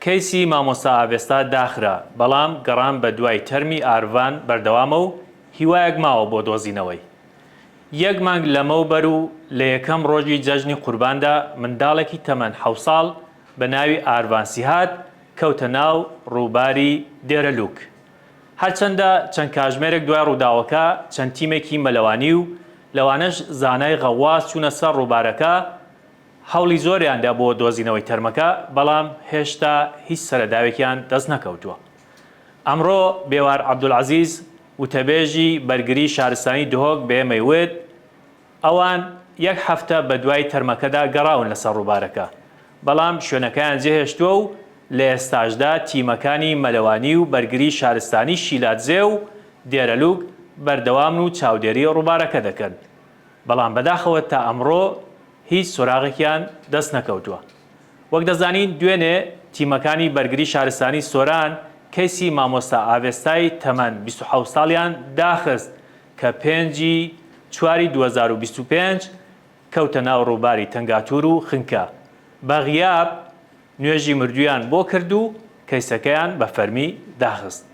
کەیسی مامۆستا ئاڤێستا داخرا، بەڵام گەڕان بە دوای تەرمی ئارڤان بەردەوامە و هیوایەک ماوە بۆ دۆزینەوەی. یەک مانگ لەمەوبەر و لە یەکەم ڕۆژی جەژنی قورباندا منداڵێکی تەمەن حەوت ساڵ بە ناوی ئارڤان سیهاد کەوتە ناو ڕووباری دێرەلوک. هەرچەندە چەند کاژمێرێک دوای ڕووداوەکە چەند تیمێکی مەلەوانی و لەوانەش زانای غەواس چوونە سەر ڕووبارەکە، هەوڵی زۆریان دا بۆ دۆزینەوەی تەرمەکە، بەڵام هێشتا هیچ سەرەداوێکیان دەست نەکەوتووە. ئەمڕۆ بێوار عەبدولعەزیز، وتەبێژی بەرگری شارستانی دهۆک بە ئێمەی وت، ئەوان یەک هەفتە بەدوای تەرمەکەدا گەڕاون لەسەر ڕووبارەکە، بەڵام شوێنەکەیان جێهێشتووە و لە ئێستاشدا تیمەکانی مەلەوانی و بەرگری شارستانی شیلادزێ و دێرەلوک بەردەوامن و چاودێری ڕووبارەکە دەکەن، بەڵام بەداخەوە تا ئەمڕۆ هیچ سۆراغێکیان دەست نەکەوتووە. وەک دەزانین دوێنێ تیمەکانی بەرگری شارستانی سۆران کەیسی مامۆستا ئاڤێستای تەمەن 27 ساڵیان داخست کە پێنجی چواری 2025 کەوتە ناو ڕووباری تەنگاتور و خنکا بە غیاب نوێژی مردوویان بۆ کرد و کەیسەکەیان بە فەرمی داخست.